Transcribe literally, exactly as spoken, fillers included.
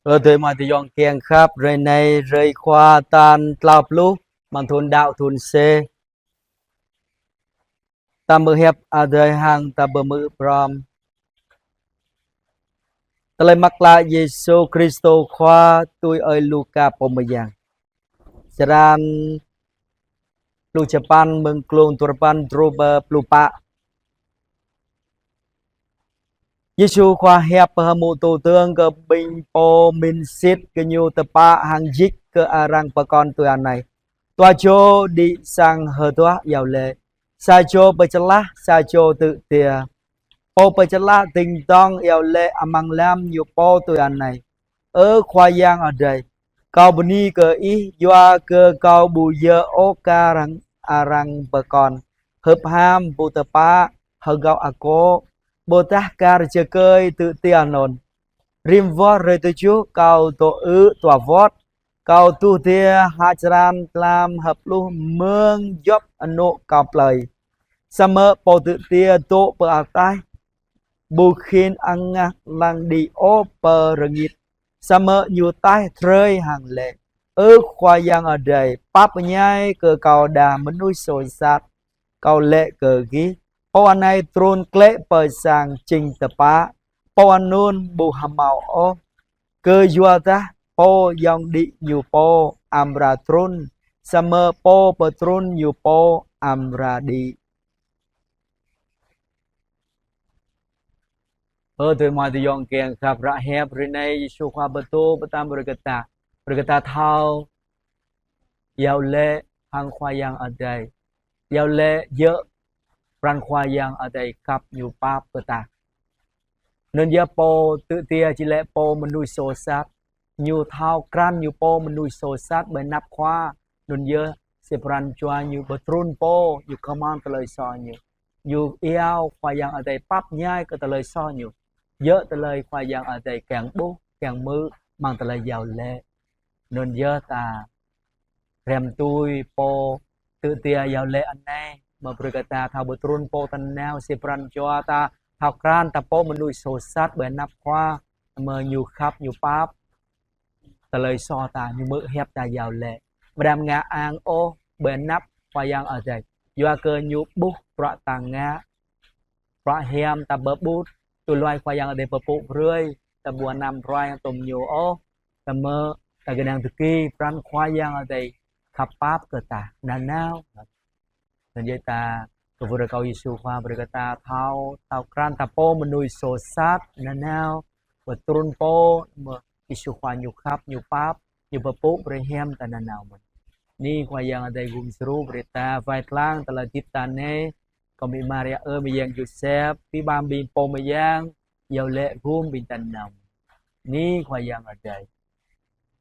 Ơ adơi amai ayŏng kiăng khăp, hrơi anai hrơi Khua tal klâo pluh amăng thun đăo thun C. Ta hmư̆ hiăp Adai hăng ta pơhmư̆ pơhrăm. Tơlơi mơak klă Yêsu Krist Khua tui ơi Luka pô mơyang. Črăn pluh čơpăn, mơ̆ng klông duapăn truh pơ pluh pă. Yêsu Khua hiăp pơhmư̆ tŭ tơ̆ng kơ ƀing pô mĭn sĭt kơ Ñu tơpă hăng djik kơ arăng pơkŏn tui anai: Dua čô đĭ sang hơduah iâu laĭ, sa čô pơčơlah, sa čô tŭ jia. Pô pơčơlah dơ̆ng dŏng iâu laĭ amăng lăm ñu pô tui anai: Ơ Khua Yang Adai, kâo bơni kơ Ih yua kơ kâo ƀu djơ̆ ôh kar arăng pơkŏn, hưp ham, ƀu tơpă, hơgao akŏ, ƀôdah kar jơkơi tŭ jia anŭn. Rĭm wơ̆t hrơi tơjuh kâo dŏ ư̆ dua wơ̆t, kâo tuh jia ha črăn tlam hơpluh mơ̆ng djŏp anŏ kâo plơi. Samơ̆ pô tŭ jia dŏ pơ ataih, ƀu khĭn angah lăng đĭ ôh pơ rơngit. Samơ̆ ñu taih drơi hăng laĭ: Ơ Khua Yang Adai, pap ñai kơ kâo đah mơnuih soh sat. Kâo laĭ kơ gih, pô anai trŭn glaĭ pơ sang jing tơpă, pô anŭn ƀu hơmâo ôh. Kơyua dah pô yŏng đĭ ñu pô amra trŭn, samơ̆ pô pơtrŭn ñu pô amra đĭ. Ơ adơi amai ayŏng kiăng khăp, ră hiăp hrơi anai Yêsu Khua pơtô pơtăm brơi kơ ta, brơi kơ ta thâo iâu laĭ hăng Khua Yang Adai. Iâu laĭ djơ̆ pran Khua Yang Adai khăp Ñu pap kơ ta. Anŭn yơh pô tŭ jia či laĭ pô mơnuih soh sat. Ñu thâo krăn ñu pô mơnuih soh sat ƀơi anăp Khua. Anŭn yơh sĭt pran jua ñu pơtrŭn pô, ñu kơmăn tơlơi soh ñu. Ñu iâu Khua Yang Adai pap ñai kơ tơlơi soh ñu. Djơ̆ tơlơi Khua Yang Adai kiăng ƀuh, kiăng hmư̆ amăng tơlơi iâu laĭ. Anŭn yơh ta hrăm tui pô tŭ jia iâu laĭ anai, mơ̆ brơi kơ ta thâo pơtrŭn pô tơnao sĭt pran jua ta thâo krăn ta pô mơnuih soh sat ƀơi anăp Khua, mơ̆ Ñu khăp Ñu pap tơlơi soh ta, Ñu hmư̆ hiăp ta iâu laĭ. Mơ̆ đăm ngă ang ôh ƀơi anăp Khua Yang Adai. Yua kơ Ñu ƀuh bruă ta ngă, bruă hiam ta pơƀut, tui hluai Khua Yang Adai pơpŭ brơi, ta ƀu anăm ruai tŭm Ñu ôh, samơ̆ ta kơnang tơki pran Khua Yang Adai khăp pap kơ ta nanao. Anŭn yơh ta kơkuh rơkâo Yêsu Khua brơi kơ ta thâo, thâo krăn ta pô mơnuih soh sat nanao, pơtrŭn pô, mơ̆ Yêsu Khua Ñu khăp, Ñu pap, Ñu pơpŭ brơi hiam ta nanao mơ̆n. Anai Khua Yang Adai gum djru brơi ta, wai lăng tơlơi hơdip ta anai, kơ Mi Maria ơi, Mi Yang Yôsep, pi ƀam ƀing pô mơyang, iâu laĭ gum ƀing ta nanao. Anai Khua Yang Adai.